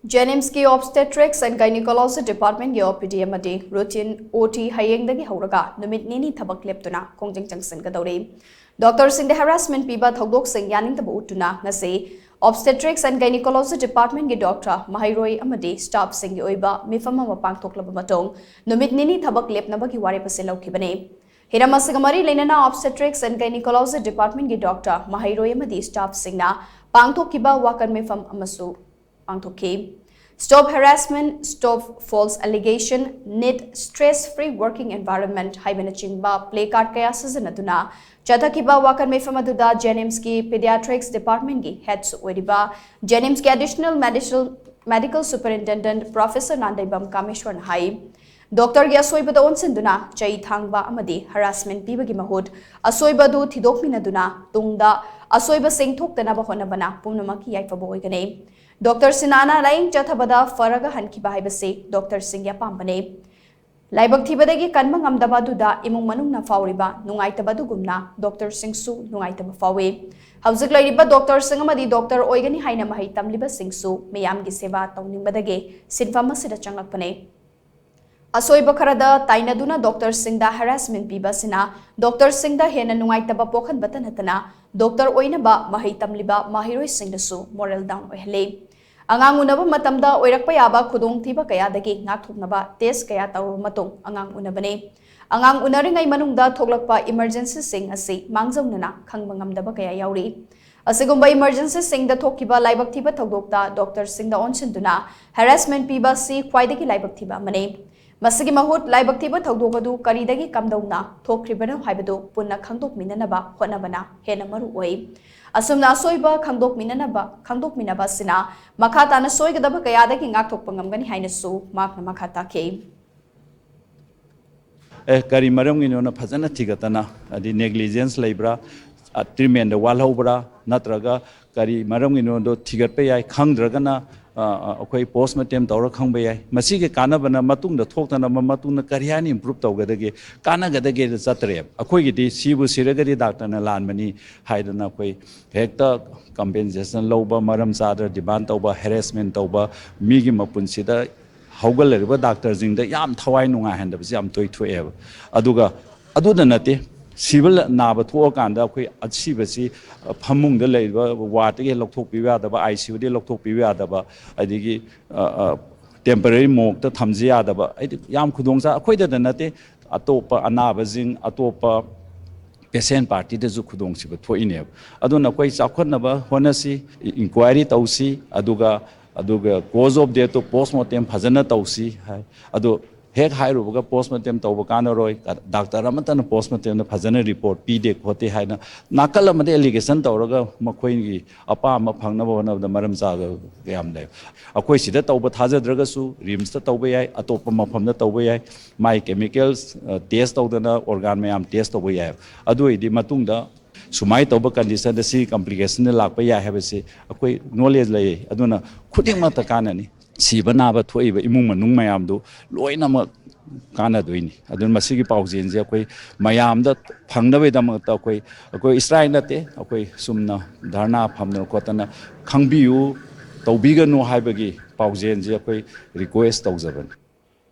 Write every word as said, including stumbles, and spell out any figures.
ꯖꯦꯅꯤꯝꯁꯀꯤ Obstetrics and Gynecology Departmentꯀꯤ OPD ꯑꯃꯗꯤ routine OT ꯍꯌꯦꯡꯗꯒꯤ ꯍꯧꯔꯒ ꯅꯨꯃꯤꯠ ꯅꯤꯅꯤ ꯊꯕꯛ ꯂꯦꯞꯇꯨꯅ ꯈꯣꯡꯖꯪ ꯆꯪꯁꯤꯟꯒꯗꯧꯔꯤ꯫ ꯗꯣꯛꯇꯔꯁꯤꯡꯗ harassment ꯄꯤꯕ ꯊꯧꯗꯣꯛꯁꯤꯡ ꯌꯥꯅꯤꯡꯗꯕ ꯎꯠꯇꯨꯅ ꯉꯁꯤ Obstetrics and Gynecology Departmentꯀꯤ doctor, ꯃꯍꯩꯔꯣꯏ ꯑꯃꯗꯤ staffꯁꯤꯡꯒꯤ ꯑꯣꯏꯕ ꯃꯤꯐꯝ ꯑꯃ ꯄꯥꯡꯊꯣꯛꯂꯕ ꯃꯇꯨꯡ ꯅꯨꯃꯤꯠ ꯅꯤꯅꯤ ꯊꯕꯛ ꯂꯦꯞꯅꯕꯒꯤ ꯋꯥꯔꯦꯞ ꯑꯁꯤ ꯂꯧꯈꯤꯕꯅꯤ꯫ ꯍꯤꯔꯝ ꯑꯁꯤꯒ ꯃꯔꯤ ꯂꯩꯅꯅ Obstetrics and Gynecology Departmentꯀꯤ doctor, ꯃꯍꯩꯔꯣꯏ ꯑꯃꯗꯤ staffꯁꯤꯡꯅ ꯄꯥꯡꯊꯣꯛꯈꯤꯕ ꯋꯥꯀꯠ ꯃꯤꯐꯝ ꯑꯃꯁꯨ ꯄꯥꯡꯊꯣꯛꯈꯤ꯫ Stop harassment, stop false allegation, need stress free working environment ꯍꯥꯏꯕꯅꯆꯤꯡꯕ placard ꯀꯌꯥ ꯁꯤꯖꯤꯟꯅꯗꯨꯅ ꯆꯠꯊꯈꯤꯕ ꯋꯥꯀꯠ ꯃꯤꯐꯝ ꯑꯗꯨꯗ ꯖꯦꯅꯤꯝꯁꯀꯤ Pediatrics Departmentꯀꯤ headꯁꯨ ꯑꯣꯏꯔꯤꯕ ꯖꯦꯅꯤꯝꯁꯀꯤ Additional Medical, Medical Superintendent Professor Nandeibam ꯀꯥꯃꯦꯁꯣꯔꯅ ꯍꯥꯏ, ꯗꯣꯛꯇꯔꯒꯤ ꯑꯁꯣꯏꯕꯗ ꯑꯣꯟꯁꯤꯟꯗꯨꯅ ꯆꯩ ꯊꯥꯡꯕ ꯑꯃꯗꯤ harassment ꯄꯤꯕꯒꯤ ꯃꯍꯨꯠ ꯑꯁꯣꯏꯕ ꯑꯗꯨ ꯊꯤꯗꯣꯛꯃꯤꯟꯅꯗꯨꯅ ꯇꯨꯡꯗ ꯑꯁꯣꯏꯕꯁꯤꯡ ꯊꯣꯛꯇꯅꯕ ꯍꯣꯠꯅꯕꯅ ꯄꯨꯝꯅꯃꯛꯀꯤ ꯌꯥꯏꯐꯕ ꯑꯣꯏꯒꯅꯤ꯫ ꯗꯣꯛꯇꯔ ꯁꯤꯟꯍꯥ ꯑꯅꯥ ꯂꯥꯌꯦꯡ ꯆꯠꯊꯕꯗ ꯐꯔꯒ ꯍꯟꯈꯤꯕ ꯍꯥꯏꯕꯁꯤ ꯗꯣꯛꯇꯔꯁꯤꯡꯒꯤ ꯑꯄꯥꯝꯕꯅꯤ꯫ ꯂꯥꯏꯕꯛ ꯊꯤꯕꯗꯒꯤ ꯀꯟꯕ ꯉꯝꯗꯕ ꯑꯗꯨꯗ ꯏꯃꯨꯡ ꯃꯅꯨꯡꯅ ꯐꯥꯎꯔꯤꯕ ꯅꯨꯡꯉꯥꯏꯇꯕ ꯑꯗꯨꯒꯨꯝꯅ ꯗꯣꯛꯇꯔꯁꯤꯡꯁꯨ ꯅꯨꯡꯉꯥꯏꯇꯕ ꯐꯥꯎꯏ꯫ ꯍꯧꯖꯤꯛ ꯂꯩꯔꯤꯕ ꯗꯣꯛꯇꯔꯁꯤꯡ ꯑꯃꯗꯤ ꯗꯣꯛꯇꯔ ꯑꯣꯏꯒꯅꯤ ꯍꯥꯏꯅ ꯃꯍꯩ ꯇꯝꯂꯤꯕꯁꯤꯡꯁꯨ ꯃꯤꯌꯥꯝꯒꯤ ꯁꯦꯕꯥ ꯇꯧꯅꯤꯡꯕꯗꯒꯤ ꯁꯤꯟꯐꯝ ꯑꯁꯤꯗ ꯆꯪꯂꯛꯄꯅꯤ꯫ ꯑꯁꯣꯏꯕ ꯈꯔꯗ ꯇꯥꯏꯅꯗꯨꯅ ꯗꯣꯛꯇꯔꯁꯤꯡꯗ harassment ꯄꯤꯕ ꯑꯁꯤꯅ ꯗꯣꯛꯇꯔꯁꯤꯡꯗ ꯍꯦꯟꯅ ꯅꯨꯡꯉꯥꯏꯇꯕ ꯄꯣꯛꯍꯟꯕꯇ ꯅꯠꯇꯅ ꯗꯣꯛꯇꯔ ꯑꯣꯏꯅꯕ ꯃꯍꯩ ꯇꯝꯂꯤꯕ ꯃꯍꯩꯔꯣꯏꯁꯤꯡꯗꯁꯨ moral down ꯑꯣꯏꯍꯜꯂꯤ꯫ ꯑꯉꯥꯡ ꯎꯅꯕ ꯃꯇꯝꯗ ꯑꯣꯏꯔꯛꯄ ꯌꯥꯕ ꯈꯨꯗꯣꯡꯊꯤꯕ ꯀꯌꯥꯗꯒꯤ ꯉꯥꯛꯊꯣꯛꯅꯕ test ꯀꯌꯥ ꯇꯧꯔꯕ ꯃꯇꯨꯡ ꯑꯉꯥꯡ ꯎꯅꯕꯅꯤ꯫ ꯑꯉꯥꯡ ꯎꯅꯔꯤꯉꯩ ꯃꯅꯨꯡꯗ ꯊꯣꯛꯂꯛꯄ emergencyꯁꯤꯡ ꯑꯁꯤ ꯃꯥꯡꯖꯧꯅꯅ ꯈꯪꯕ ꯉꯝꯗꯕ ꯀꯌꯥ ꯌꯥꯎꯔꯤ꯫ ꯑꯁꯤꯒꯨꯝꯕ emergencyꯁꯤꯡꯗ ꯊꯣꯛꯈꯤꯕ ꯂꯥꯏꯕꯛ ꯊꯤꯕ ꯊꯧꯗꯣꯛꯇ ꯗꯣꯛꯇꯔꯁꯤꯡꯗ ꯑꯣꯟꯁꯤꯟꯗꯨꯅ harassment ꯄꯤꯕ ꯑꯁꯤ ꯈ꯭ꯋꯥꯏꯗꯒꯤ ꯂꯥꯏꯕꯛ ꯊꯤꯕ ꯑꯃꯅꯤ꯫ ꯃꯁꯤꯒꯤ ꯃꯍꯨꯠ ꯂꯥꯏꯕꯛ ꯊꯤꯕ ꯊꯧꯗꯣꯛ ꯑꯗꯨ ꯀꯔꯤꯗꯒꯤ ꯀꯝꯗꯧꯅ ꯊꯣꯛꯈ꯭ꯔꯤꯕꯅꯣ ꯍꯥꯏꯕꯗꯨ ꯄꯨꯟꯅ ꯈꯪꯗꯣꯛꯃꯤꯟꯅꯅꯕ ꯍꯣꯠꯅꯕꯅ ꯍꯦꯟꯅ ꯃꯔꯨ ꯑꯣꯏ꯫ ꯑꯁꯨꯝꯅ ꯑꯁꯣꯏꯕ ꯈꯪꯗꯣꯛꯃꯤꯟꯅꯅꯕ, ꯈꯪꯗꯣꯛꯃꯤꯟꯅꯕ ꯑꯁꯤꯅ ꯃꯈꯥ ꯇꯥꯅ ꯁꯣꯏꯒꯗꯕ ꯀꯌꯥꯗꯒꯤ ꯉꯥꯛꯊꯣꯛꯄ ꯉꯝꯒꯅꯤ ꯍꯥꯏꯅꯁꯨ ꯃꯍꯥꯛꯅ ꯃꯈꯥ ꯇꯥꯈꯤ꯫ ꯑꯦ, ꯀꯔꯤ ꯃꯔꯝꯒꯤꯅꯣꯅ ꯐꯖꯅ ꯊꯤꯒꯠꯇꯅ, ꯍꯥꯏꯗꯤ negligence ꯂꯩꯕ꯭ꯔꯥ, ꯇ꯭ꯔꯤꯠꯃꯦꯟꯗ ꯋꯥꯠꯍꯧꯕ꯭ꯔꯥ, ꯅꯠꯇ꯭ꯔꯒ ꯀꯔꯤ ꯃꯔꯝꯒꯤꯅꯣꯗꯣ ꯊꯤꯒꯠꯄ ꯌꯥꯏ꯫ ꯈꯪꯗ꯭ꯔꯒꯅ ꯑ, ꯑ, ꯑꯩꯈꯣꯏ ꯄꯣꯁꯃꯣꯔꯇꯦꯝ ꯇꯧꯔ ꯈꯪꯕ ꯌꯥꯏ꯫ ꯃꯁꯤꯒꯤ ꯀꯥꯟꯅꯕꯅ ꯃꯇꯨꯡꯗ ꯊꯣꯛꯇꯅꯕ, ꯃꯇꯨꯡꯗ ꯀꯔꯤ ꯍꯥꯏꯅ ꯏꯝꯄ꯭ꯔꯨꯞ ꯇꯧꯒꯗꯒꯦ, ꯀꯥꯟꯅꯒꯗꯒꯦꯗ ꯆꯠꯇ꯭ꯔꯦꯕ꯫ ꯑꯩꯈꯣꯏꯒꯤꯗꯤ ꯁꯤꯕꯨ ꯁꯤꯔꯒꯗꯤ ꯗꯥꯛꯇꯔꯅ ꯂꯥꯟꯕꯅꯤ ꯍꯥꯏꯗꯅ ꯑꯩꯈꯣꯏ ꯍꯦꯛꯇ ꯀꯝꯄꯦꯟꯁꯦꯁꯟ ꯂꯧꯕ, ꯃꯔꯝ ꯆꯥꯗꯅ ꯗꯤꯃꯥꯟ ꯇꯧꯕ, ꯍꯦꯔꯦꯁꯃꯦꯟ ꯇꯧꯕ, ꯃꯤꯒꯤ ꯃꯄꯨꯟꯁꯤꯗ ꯍꯧꯒꯠꯂꯛꯂꯤꯕ ꯗꯥꯛꯇꯔꯁꯤꯡꯗ ꯌꯥꯝ ꯊꯋꯥꯏ ꯅꯨꯡꯉꯥꯏꯍꯟꯗꯕꯁꯤ ꯌꯥꯝ ꯇꯣꯏ ꯊꯣꯛꯑꯦꯕ꯫ ꯑꯗꯨꯒ ꯑꯗꯨꯗ ꯅꯠꯇꯦ, ꯁꯤꯕ ꯅꯥꯕ ꯊꯣꯛꯑꯀꯥꯟꯗ ꯑꯩꯈꯣꯏ ꯑꯁꯤꯕꯁꯤ ꯐꯃꯨꯡꯗ ꯂꯩꯔꯤꯕ ꯋꯥꯔꯗꯇꯒꯤ ꯂꯧꯊꯣꯛꯄꯤꯕ ꯌꯥꯗꯕ, ꯑꯥꯏ ꯁꯤ ꯌꯨꯗꯒꯤ ꯂꯧꯊꯣꯛꯄꯤꯕ ꯌꯥꯗꯕ, ꯑꯗꯒꯤ ꯇꯦꯝꯄꯔꯔꯤ ꯃꯣꯔꯛꯇ ꯊꯝꯖ ꯌꯥꯗꯕ, ꯍꯥꯏꯗꯤ ꯌꯥꯝ ꯈꯨꯗꯣꯡꯆꯥ ꯑꯩꯈꯣꯏꯗꯗ ꯅꯠꯇꯦ, ꯑꯇꯣꯞꯄ ꯑꯅꯥꯕꯁꯤꯡ, ꯑꯇꯣꯞꯄ ꯄꯦꯁꯦꯟ ꯄꯥꯔꯇꯤꯗꯁꯨ ꯈꯨꯗꯣꯡꯊꯤꯕ ꯊꯣꯛꯏꯅꯦꯕ꯫ ꯑꯗꯨꯅ ꯑꯩꯈꯣꯏ ꯆꯥꯎꯈꯠꯅꯕ ꯍꯣꯠꯅꯁꯤ, ꯏꯟꯀ꯭ꯋꯥꯏꯔꯤ ꯇꯧꯁꯤ, ꯑꯗꯨꯒ ꯑꯗꯨꯒ ꯀꯣꯖ ꯑꯣꯐ ꯗꯦꯠꯇꯨ ꯄꯣꯁꯃꯣꯔꯇꯦꯝ ꯐꯖꯅ ꯇꯧꯁꯤ ꯍꯥꯏ꯫ ꯑꯗꯣ ꯍꯦꯛ ꯍꯥꯏꯔꯨꯕꯒ ꯄꯣꯁꯃꯣꯔꯇꯦꯝ ꯇꯧꯕ ꯀꯥꯟꯅꯔꯣꯏ, ꯗꯥꯛꯇꯔ ꯑꯃꯠꯇꯅ ꯄꯣꯁꯃꯣꯔꯇꯦꯝꯗ ꯐꯖꯅ ꯔꯤꯄꯣꯔꯠ ꯄꯤꯗꯦ ꯈꯣꯠꯇꯦ ꯍꯥꯏꯅ ꯅꯥꯀꯜ ꯑꯃꯗ ꯑꯦꯂꯤꯒꯦꯁꯟ ꯇꯧꯔꯒ ꯃꯈꯣꯏꯒꯤ ꯑꯄꯥꯝꯕ ꯐꯪꯅꯕ ꯍꯣꯠꯅꯕꯗ ꯃꯔꯝ ꯆꯥꯗꯕ ꯀꯌꯥꯝ ꯂꯩ꯫ ꯑꯩꯈꯣꯏ ꯁꯤꯗ ꯇꯧꯕ ꯊꯥꯖꯗ꯭ꯔꯒꯁꯨ ꯔꯤꯝꯁꯇ ꯇꯧꯕ ꯌꯥꯏ, ꯑꯇꯣꯞꯄ ꯃꯐꯝꯗ ꯇꯧꯕ ꯌꯥꯏ꯫ ꯃꯥꯏ ꯀꯦꯃꯤꯀꯦꯜꯁ ꯇꯦꯁ ꯇꯧꯗꯅ ꯑꯣꯔꯒꯥꯟ ꯃꯌꯥꯝ ꯇꯦꯁ ꯇꯧꯕ ꯌꯥꯏ꯫ ꯑꯗꯨ ꯑꯣꯏꯔꯗꯤ ꯃꯇꯨꯡꯗ ꯁꯨꯃꯥꯏꯅ ꯇꯧꯕ ꯀꯟꯗꯤꯁꯟꯗ ꯁꯤ ꯀꯝꯄ꯭ꯂꯤꯀꯦꯁꯟꯗ ꯂꯥꯛꯄ ꯌꯥꯏ ꯍꯥꯏꯕꯁꯤ ꯑꯩꯈꯣꯏ ꯅꯣꯂꯦꯖ ꯂꯩ꯫ ꯑꯗꯨꯅ ꯈꯨꯗꯤꯡꯃꯛꯇ ꯀꯥꯟꯅꯅꯤ꯫ ꯁꯤꯕ ꯅꯥꯕ ꯊꯣꯛꯏꯕ ꯏꯃꯨꯡ ꯃꯅꯨꯡ ꯃꯌꯥꯝꯗꯨ ꯂꯣꯏꯅꯃꯛ ꯀꯥꯟꯅꯗꯣꯏꯅꯤ꯫ ꯑꯗꯨꯅ ꯃꯁꯤꯒꯤ ꯄꯥꯎꯖꯦꯜꯁꯦ ꯑꯩꯈꯣꯏ ꯃꯌꯥꯝꯗ ꯐꯪꯅꯕꯒꯤꯗꯃꯛꯇ ꯑꯩꯈꯣꯏ, ꯑꯩꯈꯣꯏ ꯏꯁꯇ꯭ꯔꯥꯏꯛ ꯅꯠꯇꯦ, ꯑꯩꯈꯣꯏ ꯆꯨꯝꯅ ꯙꯔꯅꯥ ꯐꯝꯗꯅ ꯈꯣꯠꯇꯅ ꯈꯪꯕꯤꯌꯨ, ꯇꯧꯕꯤꯒꯅꯨ ꯍꯥꯏꯕꯒꯤ ꯄꯥꯎꯖꯦꯜꯁꯦ ꯑꯩꯈꯣꯏ ꯔꯤꯀ꯭ꯋꯦꯁ ꯇꯧꯖꯕꯅꯤ꯫